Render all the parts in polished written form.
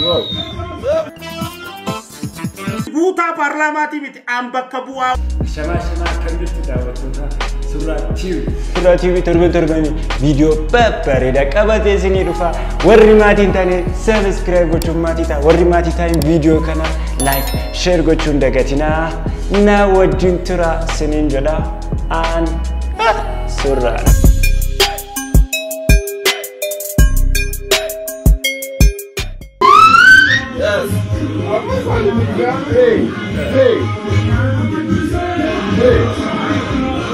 Wow. Guutaa paarlaamaatii miti aan bakka bu'aa. Shamaa shamaa akkam jirtu daawwattoota Suuraa TV. Suuraa TV torban torbanii viidiyoo babbareedaa qabatee isinii dhufa. Warri maatii hin taane subscribe gochuun maatii ta'a. Warri maatii ta'an viidiyoo kana like, share gochuun dagatinaa. Na wajjin tura isiniin jedha. Aan Suuraadha. Hey, hey, hey.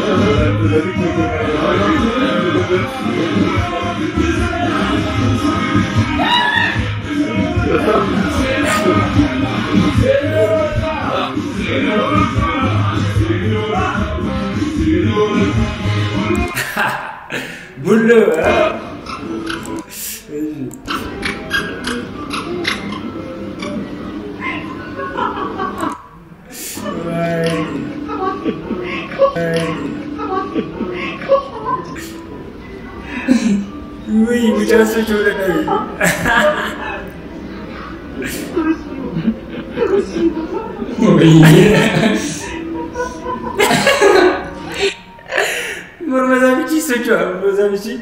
Bulloo. Wuyi, mucaan socho'uu dadhabe. Morma isaa bichi socho'a, morma isaa bichi.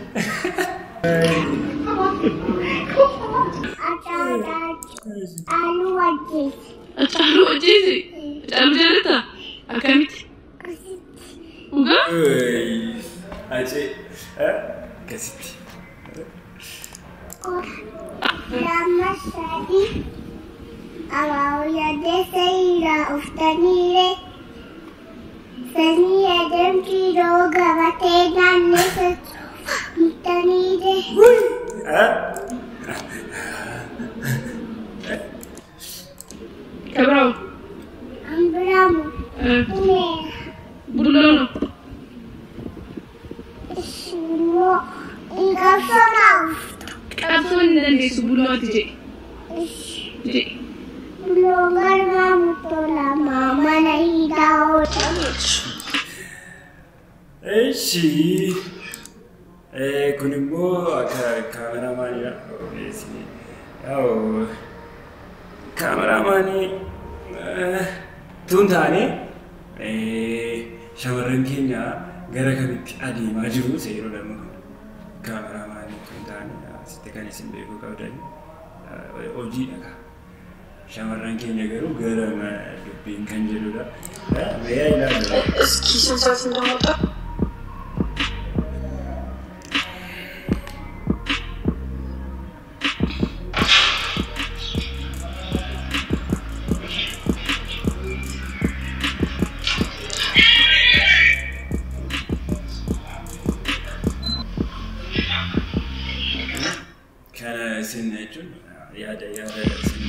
Hacaaluu ajjeese. Hacaaluu ajjeese? Hacaaluu jaallataa? Akkamitti? Dhugaa? Hacee akkasitti. Lama sadii abaaboo seera uffitaniire sanii adeemsiroo gabatee naannoo socho'aniire. Kabiraawo. Ambiraamu. Umeera. Bulloona. Ishimoo qabsoo. Qabsoo hin dandeessu bullooti jedhe. Jedhe. Bulloon garmaa mutola mana hidhaa oola. Eshi. Kun immoo akka kaameraamaanidha. Yaa'u kaameraamaanii tun taane shamarran keenya gara kamitti adeemaa jiru seeroo lama kun kaameraamaanii tun taane asitti kan isin beekuu qabdan hojiidha. Shamarran keenya garuu gara dubbiin kan jedhudha. Mee ilaallu. እስኪ ስንት ሰዓት እንደሞጣ Kana isin jechuun yaada yaada isin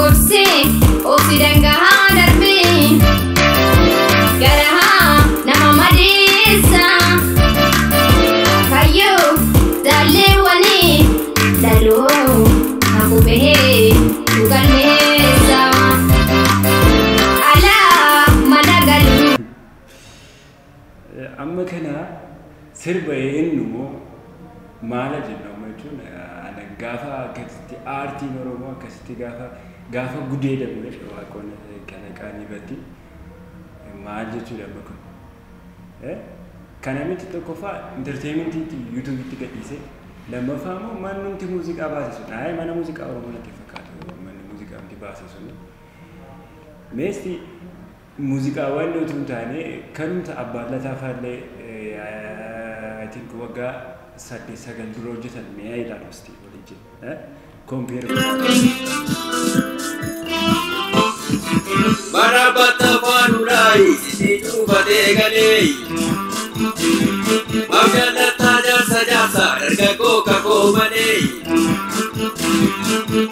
Obsi, obsi dangahaa darbee garahaa nama madeessa. Kayyoo jaalleewwanii lalloo kakubee dhugalmeessa. Alaa mana galuu. Amma kana sirba eenyu moo maala jenna amma jechuun ana gaafa akkasitti aartiin Oromoo akkasitti gaafa gaafa gudeedamu jechuudha waaqoon kana qaanii irratti maal jechuudha amma kun. Kana miti tokkoffaa entertainmentiitti yuutuubitti gadhiise lammaffaa immoo mannumti muuziqaa baase sun ayi mana muuziqaa Oromoo natti fakkaatu manni muuziqaa miti baase sun. Meesti muuziqaawwan utuu hin taane kanumta abbaan lataa faallee I think waggaa 8 9 dura hojjetan mi'a ilaalu isti waliin compare. Marabata faanulaayi sisi cuufatee galee Magaalata jaarsa jaarsa dargaggoo kakoo malee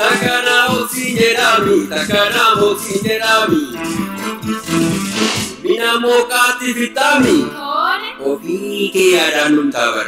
Takkanaa hoksii jedhaami takkanaa hoksii jedhaami Mina mooqaatti fixaami ofii kee yaadaan nun taabar.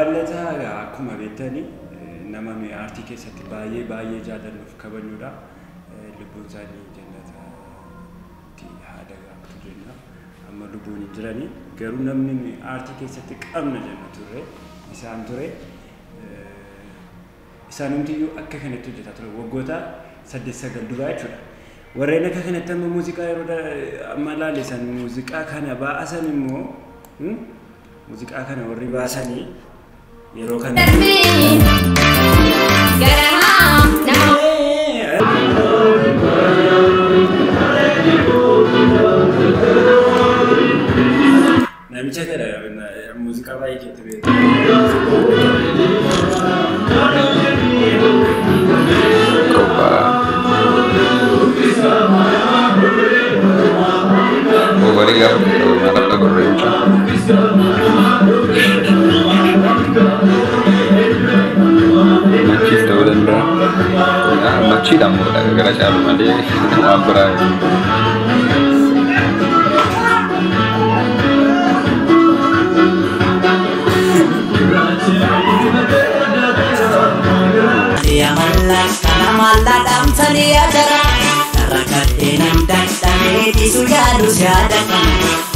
Abbaan Lataa akkuma beektani nama nuyi aartii keessatti baay'ee baay'ee jaallannuuf kabajnudha. Lubbuun isaanii jannatatti haa dagaagtu jenna. Amma lubbuun hin jirani garuu namni nuyi aartii keessatti qabna jennu turre isaan ture. Isaanumtiyyuu akka kanatti hojjetaa ture waggoota 8-9 duraa jechuudha. Warreen akka kanatti amma muuziqaa yeroo amma laalisan muuziqaa kana baasan immoo muuziqaa kana warri baasanii yeroo kana. Namicha kana muuziqaa baay'ee keetti beekamu. Machiis ta'uu danda'a. Machiidhaan immoo gara caalu malee waan biraa.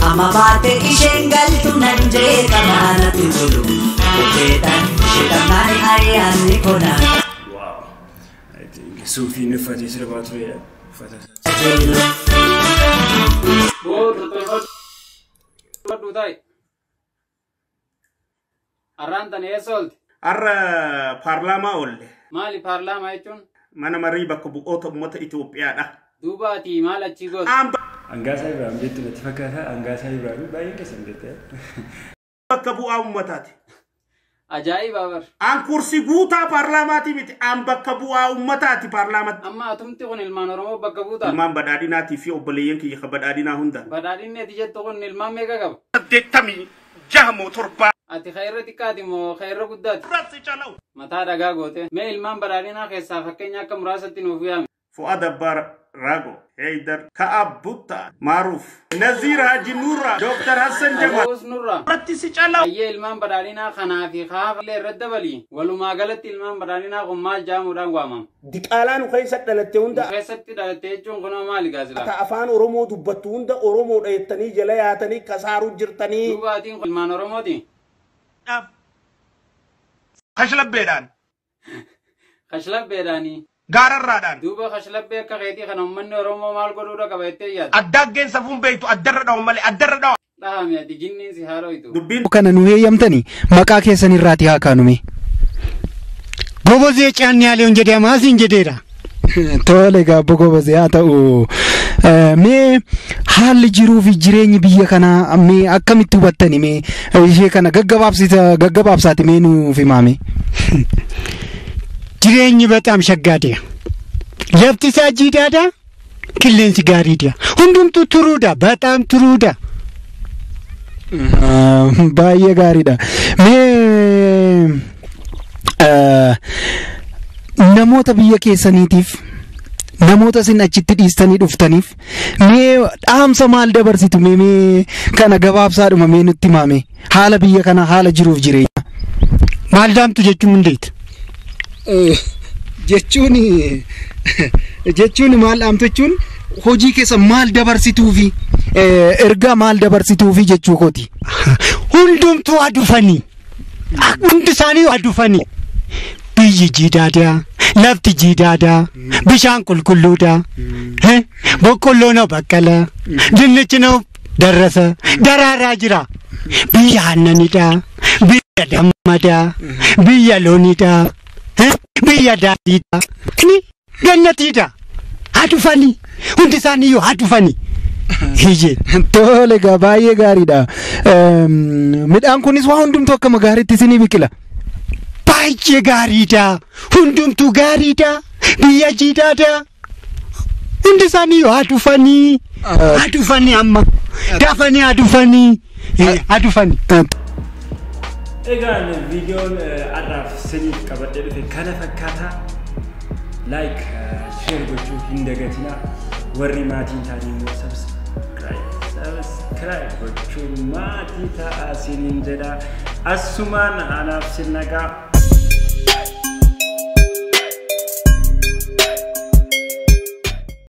Amma baate isheen galtu nan jeeqama natti tolu. Hojjetan ishee ayyaanni kona. Wow. Suufiin uffatee sirbaa turedha. Uffata isaa. Arraan tana eessa oolte? Har'a paarlaamaa oolle. Maali paarlaamaa jechuun? Mana marii bakka bu'oota uummata Itoophiyaadha. Duuba ati maal achii goote? Angaasaa Ibraahim jettu natti fakkaata. Angaasaa Ibraahim baay'een keessan beektaa. Bakka bu'aa uummataati. Ajaa'iba bar. Aan kursii guutaa paarlaamaatii miti. Aan bakka bu'aa uummataati paarlaamaatti. Amma atumti kun ilmaan Oromoo bakka buutaa? Ilmaan badhaadhinaatii fi obboleeyyan kiyya kan badhaadhinaa hunda. Badhaadhinni ati jettu kun ilmaan meeqa qaba? 86 moo 7. Ati khayirra xiqqaati moo khayirra guddaati? Mataa dhagaa goote. Mee ilmaan badhaadhinaa keessaa fakkeenya akka muraasatti nuuf yaame. Fu'aad Abbaa Rago, Heydar, Ka'ab Butta, Maaruf, Naziir Haji Nurra, Dr. Hassan Jamal. Abuus Nurra. Irratti si calaw. Ayyee ilmaan badhaadhinaa kanaa fi kaafa illee irratti dabali. Walumaa galatti ilmaan badhaadhinaa kun maal jaamuudhaan waamama? Diqaalaa nu keessa dhalatte hunda. Nu keessatti dhalatte jechuun kunoo maali gaazilaa? Ata afaan Oromoo dubbattu hunda Oromoodha jettanii jala yaatanii kasaaruu jirtanii. Duuba atiin kun ilmaan Oromooti? Kashlabbeedhaan. Kashlabbeedhaanii. Gaararraadhaan. Duuba kashlabbee akka keetii kana uummanni Oromoo maal godhuudha qaba jettee yaadda? Addaaggeen safuun beektu addarra dha'u malee addarra dha'u. Dhahame ati jinniin si haarooytu. Dubbiin kana nu heeyyamtanii maqaa keessan irraatii haa kaanume. Gobozee caanni yaaleon jedhee maasiin jedheera. Tole gaabbo gobozee haa ta'u. Mee haalli jiruu fi jireenyi biyya kanaa mee akkamitti hubattani mee ishee kana gaggabaabsaati mee nuuf himaame. Jireenyi በጣም ሸጋዴ lafti isaa jiidhaadha qilleensi gaariidha hundumtuu turuudha በጣም turuudha. Baay'ee gaariidha. Mee namoota biyya keessaniitiif namoota isin achitti dhiistanii dhuftaniif mee dhaamsa maal dabarsitu mee kana gabaabsaadhuma mee nutti himaame haala biyya kana haala jiruuf jireenya. Maal dhaamtu jechuun hundeeti? Jechuun maal dhaamtu jechuun hojii keessa maal dabarsituufi ergaa maal dabarsituufi jechuu kooti. Hundumtuu haa dhufanii. Hundi isaanii haa dhufanii. Biyyi jiidhaadha. Lafti jiidhaadha. Bishaan qulqulluudha. Boqqolloo na baqqala. Dinnichi na darrasa. Daraaraa jira. Biyya aannanidha. Biyya dammadha. Biyya loonidha. Biyya daadhiidha. Gannatiidha. Haa dhufanii. Hundi isaaniiyyuu haa dhufanii. Tole egaa baay'ee gaariidha. Midhaan kunis waa hundumtuu akkama gaariitti isinii biqila. Baay'ee gaariidha. Hundumtuu gaariidha. Biyya jiidhaadha. Hundi isaaniiyyuu haa dhufanii. Haa dhufanii amma. Dafanii haa dhufanii. Haa dhufanii. Egaan viidiyoon har'aaf isiniif qabadhee dhufe kana fakkaata. Like, share gochuu hin dagatinaa. Warri maatiin taanii immoo subscribe gochuun maatii ta'aa isiniin jedha. Asumaan anaaf sin nagaa.